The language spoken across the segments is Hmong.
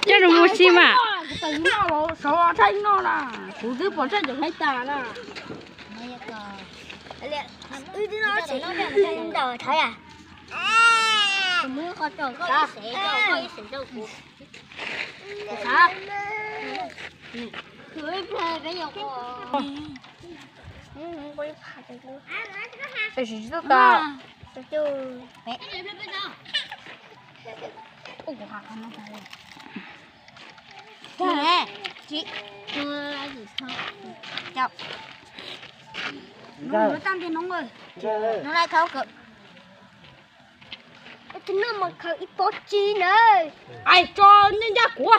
Coj nws mus sim mas. Thaij no na, kuv twb pom thaij cov thaij tas na. Tam sim tsis tau tau. Ais tso nej ncaj kuv.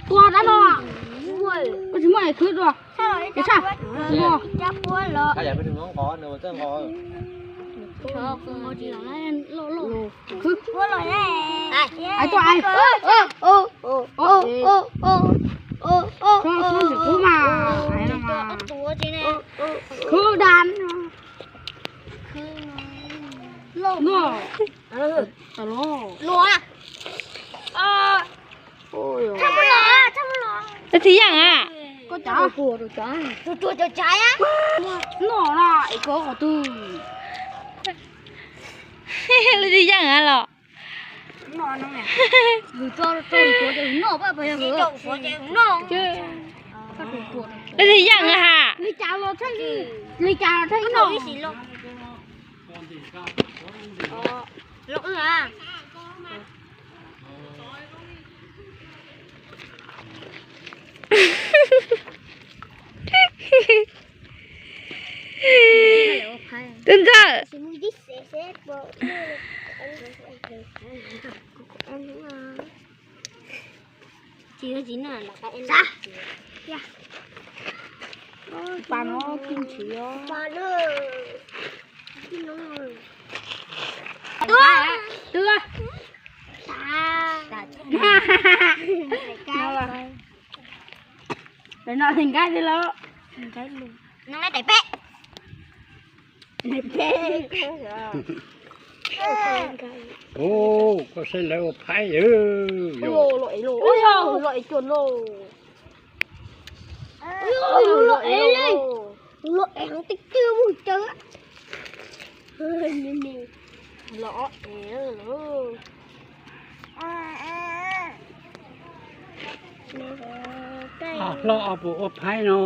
Tua dab no. Koj tsis muaj es khwb dua. Ais tso. Ais tso, ais. Tso, tso, tsis kub mas. Khwb dab. Luaj. Luaj. Leej twg yeej a? Koj cov. Noj na es koj qhov twg? Leej twg yeej a los? Leej twg yeej a ha? Li cas los thaij, li cas los thaij no. Tub Ntxawg. Pas no kub ntxhiv os. Twb. Lawv no li nqaij li lawm. Nqaij lus. Nqaij peb. Ua, koj saib lawv ua phaib. Los ev los, los ev cuag los. Los ev li, los ev heev tiag tiag mus caw. Los ev lawm. Hlob, puas ua phaib no?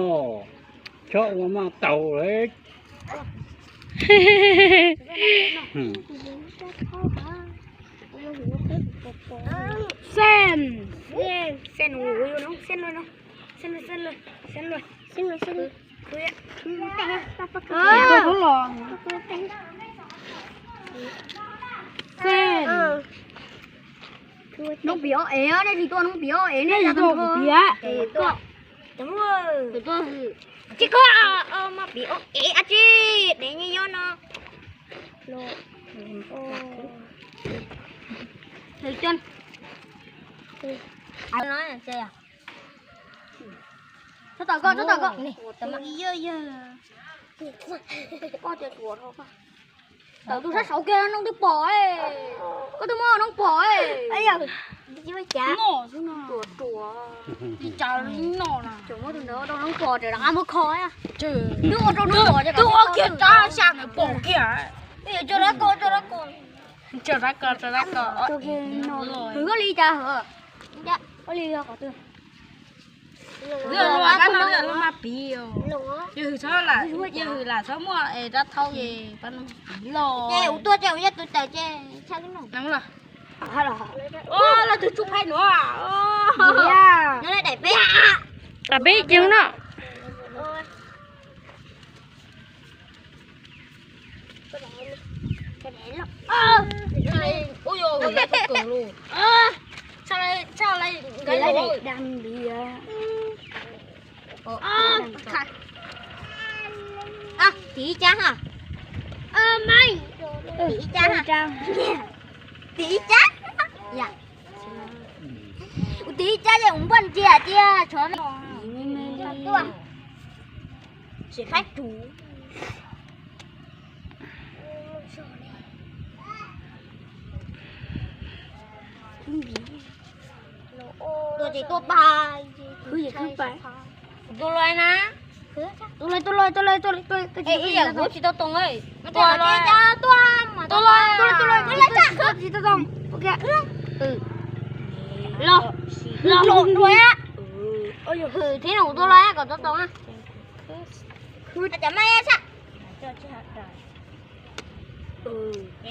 Chob ua maj taus lawm. Xeej. Xeej, xeej, xeej luaj, xeej luaj, xeej luaj. Tuaj los. Xeej. Noob pim ob ev, nej tsis tuaj noob pim ob ev, nej tsis tuaj kuv piav. Tsis koj, maj pim ob ev dab tsi, dev nyob nyob no. Txhob tom koj, txhob tom koj. Tawm tus sab saud kiag, noob twb pom, koj twb muab noob pom. Noj xwb no. Li cas noj na. Muab tus ntawd rau noob pom, rov qab muab kho. Twb ua rau noob pom, twb ua kiag rab xya ntawd pom kiag. Tso rab ko, tso rab ko. Tso rab ko, tso rab ko. Hwm koj li cas hwm? Koj li qhov twg? Lub maj pim, yawg hwm lam txhob muaj es rab thaub es pab no pim los. Ces ua tuaj ces ua yog tus tawm ces tshaj lub no. Los twg tsuj phaib nuav. Daim peb ces no. Tim ib cab ha. Tim ib cab ha. Tim ib cab. Tim ib cab ces kuv npaj ntsia tias tshuav me Tuaj. Sim faib tus. Tuaj ces tuaj pab. Khwv ces khwv pab. Tus lawm na. Tus lawm, tus lawm, tus lawm, tus lawm, tus lawm. Ib yam kuv tsis tau toom. Tus lawm, tus lawm, tus lawm, tus lawm, tsis tau toom. Los, los, los dua. Thiab no kuv tua los kom tau toom. Khwv. Cov maj sab.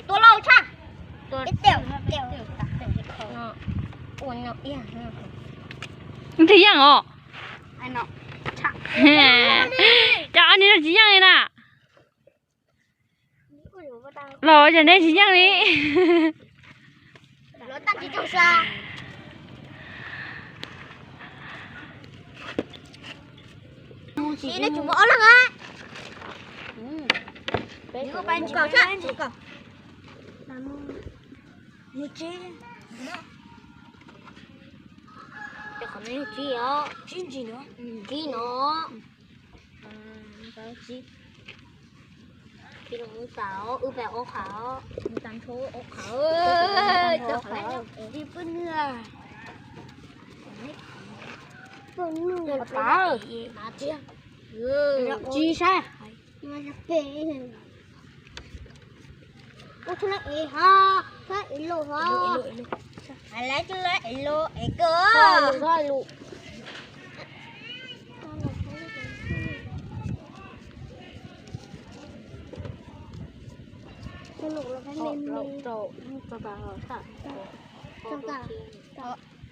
Tua lauj tshaj. Tsis yeej os. Cov ni no tsis yeej li na. Los yog nej tsis yeej li. Cov qhov no yog tsib os. Tsib ntsis no. Tsib no. Tsib. Tsis los mus tas os, wb pais ob qhov. Mus tas ntsho ob qhov. Tsis pub nws. Pub nws. Tsis saib. Ua txhua lawv ev ho, txhua ev los ho. Lawv txhua lawv ev los ev kawg.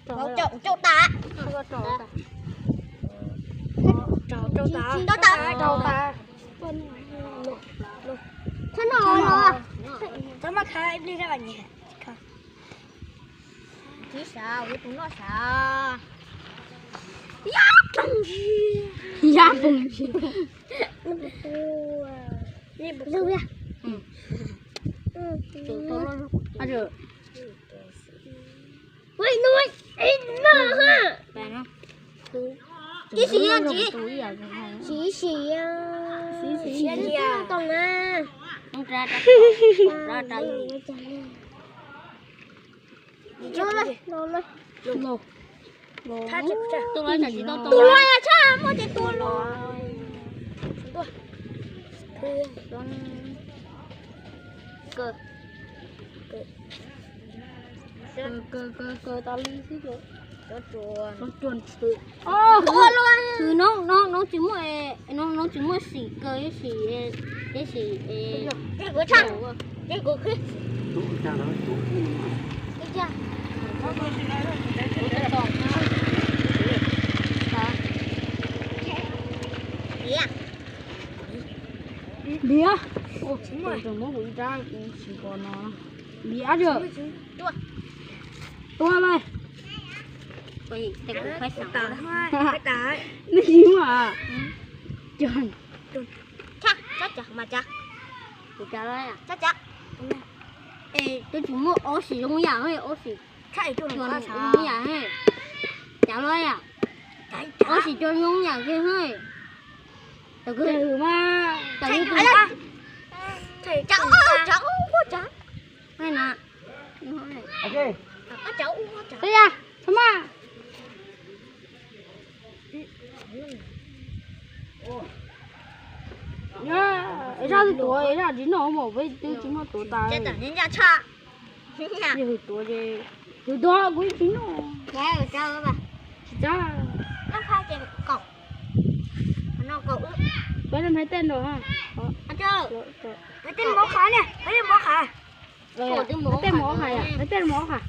Rau tas. Rau tas. Rau tas. Thab no los. Txhob maj khawb ib pliag, tsis sav, tus noj sav. Yab poog. Yab poog. Ua no, no ha. Tib si yeej tsis, tib si yeej tsis tau na. Tus lawv tshaj muaj ces tua los. Kaw, kaw, kaw tas li xwb. Tus no, no tsis muaj, no tsis muaj xim kaw ib sim, ib sim. Npiav. Muab kuv ib rab, kuv tsis pom no. Npiav. Tua lawm. Nej tsis muaj. Twb tsis muaj ob sim zoo yam, ob sim zoo yam. Cav los yam, ob sim zoo yam kiag. Tam no, txhob maj. Zaj twb tuav, zaj tsis noj mov peb twb tsis muaj tuav tas. Yog hwm tuav ces hwm tuav kuv tsis noj. Tsis txawj. Peb hais tej nrog ha. Hais tej mov qhav, hais tej mov qhav, hais tej mov qhav.